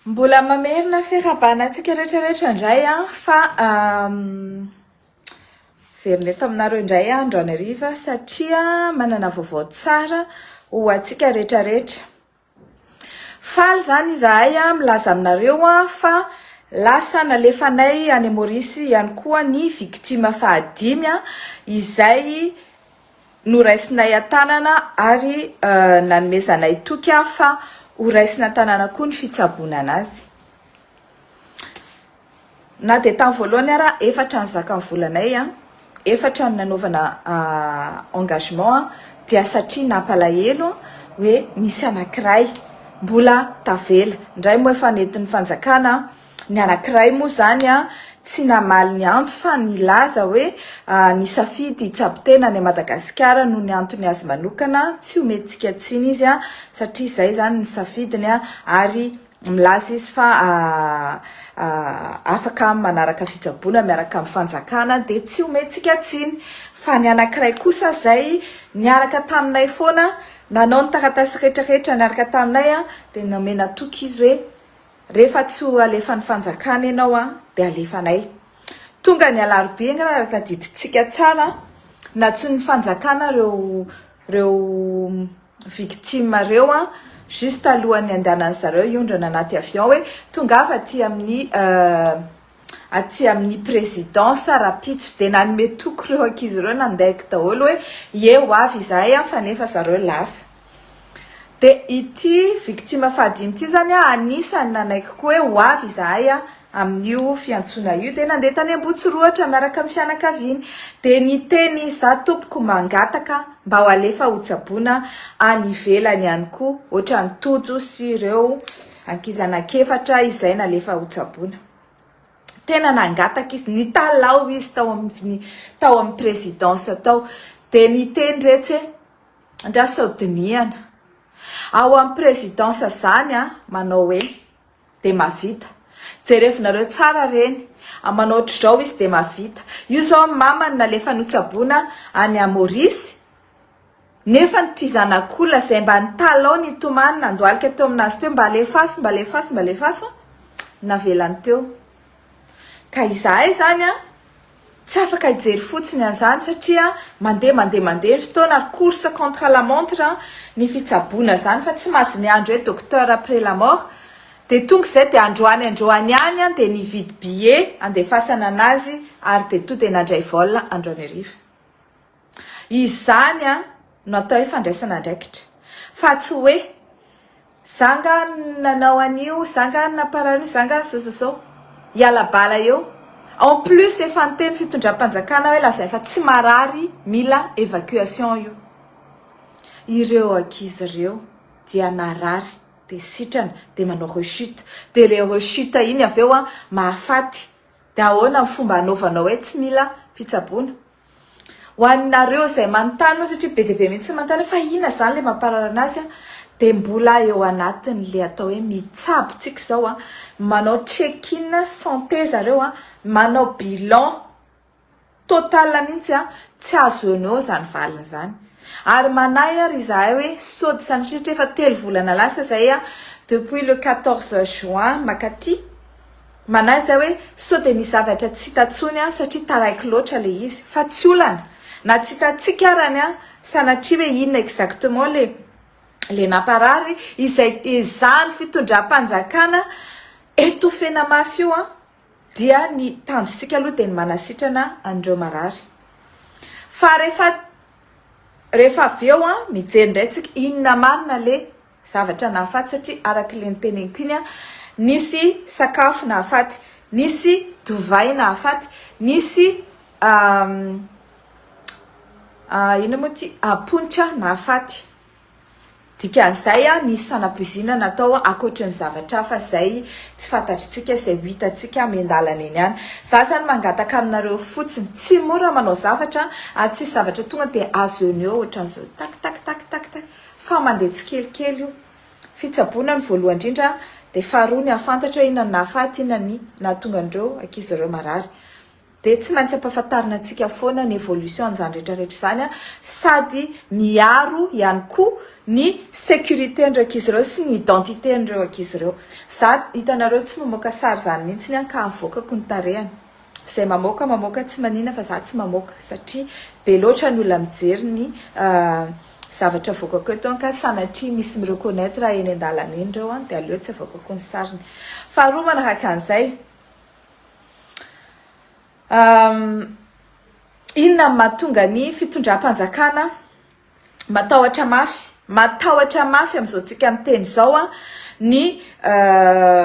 Mbola mamerina fiarahabana antsika rehetra rehetra indray aho fa miverina eto aminareo indray aho androany hariva satria manana vaovao tsara ho antsika rehetra rehetra. Faly izany izahay milaza aminareo fa lasa nalefanay any Maurice ihany koa ny victime fahadimy izay Noraisinay an-tanana ary nanomezanay toky fa ho raisina an-tanana koa ny fitsaboana anazy. Na dia tamin'ny voalohany ara efatra ny zakan'ny volanay, efatra ny nanaovana engagement dia satria nampalahelo hoe misy anankiray mbola tavela. Indray moa efa nentin'ny fanjakana. Ny anankiray moa izany tsy namaly ny antso fa nilaza hoe nisafidy hitsabo tena any Madagasikara noho ny antony azy manokana, tsy omentsika tsiny izy satria izay izany ny safidiny ary milaza izy fa afaka manaraka fitsaboana miaraka amin'ny fanjakana dia tsy omentsika tsiny. Fa ny anankiray kosa izay niaraka taminay foana nanao ny taratasy rehetra rehetra niaraka taminay dia nomena toky izy hoe Rehefa tsy ho alefan'ny fanjakana ianao an, dia alefanay. Tonga ny alarobia iny raha tadidintsika tsara, nantsoin'ny fanjakana ireo ireo victime ireo an, juste alohan'ny handehanan'ny zareo hiondrana anaty avion hoe tongava aty amin'ny aty amin'ny présidence rahampitso. Dia nanome toky ireo ankizy ireo nandaingo daholo hoe ie ho avy izahay an, fa nefa zareo lasa. Dia ity victime fahadimy ity izany an, anisany nanaiky koa hoe ho avy izahay amin'io fiantsoana io, dia nandeha tany Ambohitsirohitra miaraka amin'ny fianakaviany. Dia niteny izy, za tompoko mangataka mba ho alefa hotsaboina any ivelany ihany koa, ohatran'i Tojo sy ireo ankizy anankiefatra izay nalefa hotsaboina. Tena nangataka izy, nitalaho izy tao amin'ny tao amin'ny présidence tao. Dia niteny retsy hoe. Andraso sao dinihana. Ao amin'ny présidence zany an, manao hoe dia mahavita. Jerevinareo tsara reny. Manao ohatr'izao izy dia mahavita. Io zao ny mamany nalefa notsaboina any à Maurice, nefa ity zanak'olona izay mba nitalao nitomany nandohalika teo aminazy teo mba alefaso, mba alefaso, mba alefaso, navelany teo. Ka izahay zany an, Tsy afaka hijery fotsiny an'izany satria mandeha mandeha mandeha ny fotoana ary course contre la montre ny fitsaboana izany fa tsy mahazo miandry hoe docteur après la mort dia tonga izay dia androany androany ihany dia nividy billet andefasana anazy ary dia to dia nandray vol androany hariva. Izany no atao hoe fandraisana andraikitra fa tsy hoe Za nga nanao an'io, za nga namparary an'io, za nga zao zao zao. Hiala bala eo. En plus efa niteny fitondram-panjakana hoe lazainy fa tsy marary mila évacuation io. Ireo ankizy ireo dia narary dia sitrana dia manao rechute. Dia le rechute iny avy eo mahafaty. Dia ahoana ny fomba hanaovanao hoe tsy mila fitsaboana? Ho anareo izay manontany moa satria be dia be mihitsy ny manontany hoe fa inona izany ilay mamparary anazy an, dia mbola eo anatin'ilay atao hoe mitsabo tsika izao an, manao check in santé zareo an, manao bilan total mihitsy an, tsy azo eo no eo izany valiny izany. Ary manahy ary izahay hoe sao dia sanatria satria efa 3 volana lasa izay an, depuis le 14 juin mankaty, Manahy zay hoe sao dia misy zavatra tsy hita tsony an satria taraiky loatra le izy fa tsy olana na tsy hitantsika arany an sanatria hoe inona exactement le le namparary izay ezahan'ny fitondram-panjakana etofena mafy io an dia ny tanjontsika aloha dia ny manasitrana an'ireo marary fa rehefa rehefa avy eo an mijery indray tsika inona marina le zavatra nahafaty satria araka ilay noteneniko iny an, nisy sakafo nahafaty, nisy divay nahafaty, nisy inona moa ity aponitra nahafaty. Dikan'izay an, nisy fanapoizinana natao ankoatry ny zavatra hafa izay tsy fantatritsika izay ho hitantsika miandalana eny ihany. Za zany mangataka aminareo fotsiny, tsy mora manao zavatra ary tsisy zavatra tonga dia azo eo no eo ohatran'izao tak tak tak tak tak. Fa mandeha tsikelikely io. Fitsaboana no voalohany indrindra dia faharoa ny hahafantatra inona no nahafaty inona ny nahatonga an'ireo ankizy ireo marary. Dia tsy maintsy ampahafantarina antsika foana ny évolution an'izany rehetra rehetra izany sady miaro ihany koa ny sécurité an'ireo ankizy ireo sy ny identité an'ireo ankizy ireo. Za hitanareo tsy mamoaka sary izany mihitsiny an ka avoakako ny tarehiny. Izay mamoaka mamoaka tsy manina fa za tsy mamoaka satria be loatra ny olona mijery ny zavatra avoakako eto an ka sanatria misy mi-reconnaitre eny an-dalana eny ireo an dia aleo tsy avoakako ny sariny. Faharoa manaraka an'izay, Inona no mahatonga ny fitondram-panjakana matahotra mafy, matahotra mafy amin'izao tsika miteny izao ny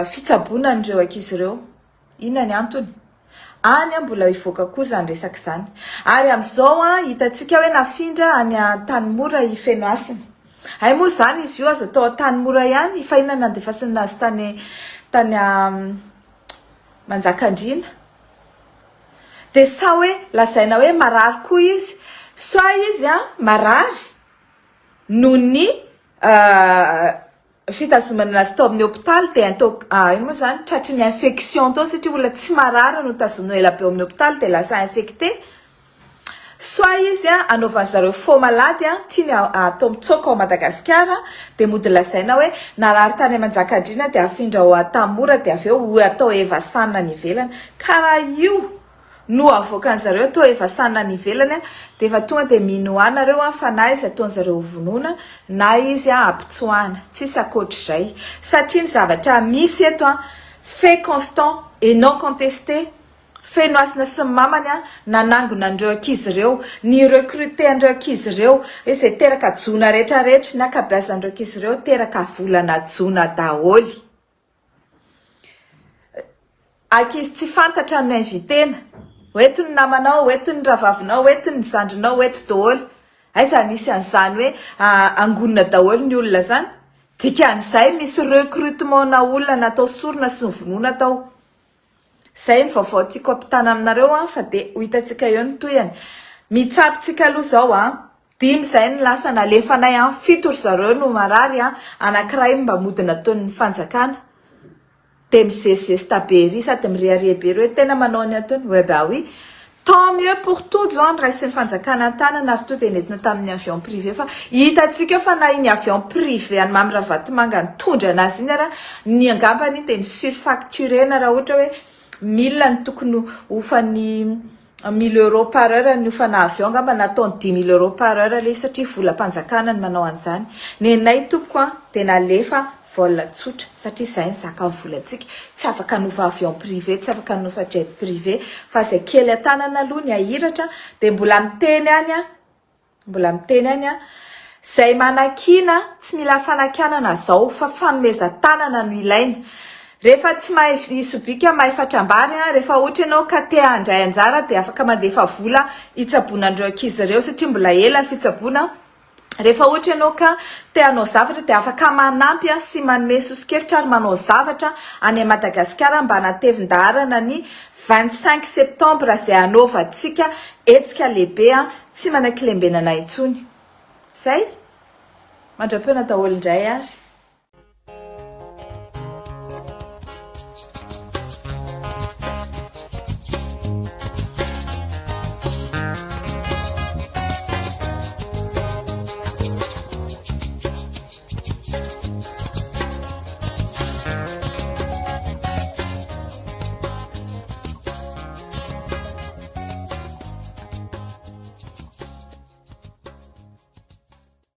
fitsaboana an'ireo ankizy ireo? Inona ny antony? Any mbola hivoaka koa izany resaka izany. Ary amin'izao hitantsika hoe nafindra any Antanimora i Fenohasina. Hay moa izany izy io azo atao Antanimora ihany fa inona no nandefasana azy tany tany Manjakandriana. Dia sa hoe lazaina hoe marary koa izy? Soit izy an, marary noho ny fitazomana azy tao amin'ny hopitaly dia into- ino moa izany, tratry ny infection tao satria olona tsy marary no tazomina ela be ao amin'ny hopitaly dia lasa infecté. Soit izy an, anaovan'ny zareo faux malade an, tiany atao mitsoaka ao Madagasikara, dia mody lazaina hoe narary tany Manjakandriana dia afindra ao Antanimora dia avy eo ho atao Evasan any ivelany. Ka raha io no avoakan'ny zareo atao Evasan any ivelany an, dia efa tonga dia minoa nareo an fa na izy ataon'ny zareo ho vonoina na izy an ampitsoahana. Tsisy ankoatr'izay. Satria ny zavatra misy eto an, fait constant et non contesté, Feno hasina sy ny mamany an, nanangona an'ireo ankizy ireo, ni-recruter an'ireo ankizy ireo, hoe izay teraka jona rehetra rehetra, ny ankabeazan'ireo ankizy ireo teraka volana jona daholo. Ankizy tsy fantatra no inviter-na, ho eto ny namanao, ho eto ny rahavavinao, ho eto ny zandrinao, ho eto daholo. Aiza nisy an'izany hoe angonina daholo ny olona izany? Dikan'izay misy recrutement-na olona natao sorona sy novonoina tao. Zay ny vaovao tiako ampitana aminareo an, fa dia ho hitantsika eo ny tohiny. Mitsabo tsika aloha zao an, dimy zay ny lasa nalefanay an, fito ry zareo no marary an, anakiray mba mody nataon'ny fanjakana. Dia mizesizesta be ery sady mirehareha be ery hoe tena manao ny ataony, ouais bah oui. Tant mieux pour Tojo an, noraisin'ny fanjakana an-tanana ary to dia nentina tamin'ny avion privé fa hitantsika eo fa na iny avion privé an'i Mamy Ravatomanga nitondra anazy iny ara, ny angambany iny dia ni-surfacturer-na raha ohatra hoe mille ny tokony hofan'ny mille euros par heure ny hofana avion angamba nataony 10 000 euros par heure ilay izy satria volam-panjakana ny manao an'izany. Nenay tompoko an dia nalefa vol tsotra satria izay ny zakan'ny volantsika. Tsy afaka hanofa avion privé, tsy afaka hanofa jet privé fa izay kely an-tanana aloha ny ahiratra dia mbola miteny ihany aho, mbola miteny ihany aho, izay manakiana tsy mila fanakianana zao fa fanomezan-tanana no ilaina. Rehefa tsy mahay sobika mahay fatram-bary an, rehefa ohatra ianao ka te handray anjara dia afaka mandefa vola hitsaboana an'ireo ankizy ireo satria mbola ela ny fitsaboana. Rehefa ohatra ianao ka te hanao zavatra dia afaka manampy sy manome soso-kevitra ary manao zavatra any Madagasikara mba hanatevin-daharana ny 25 septembre izay hanaovantsika hetsika lehibe tsy manaiky lembenana intsony. Izay? Mandra-peona daholo indray ary.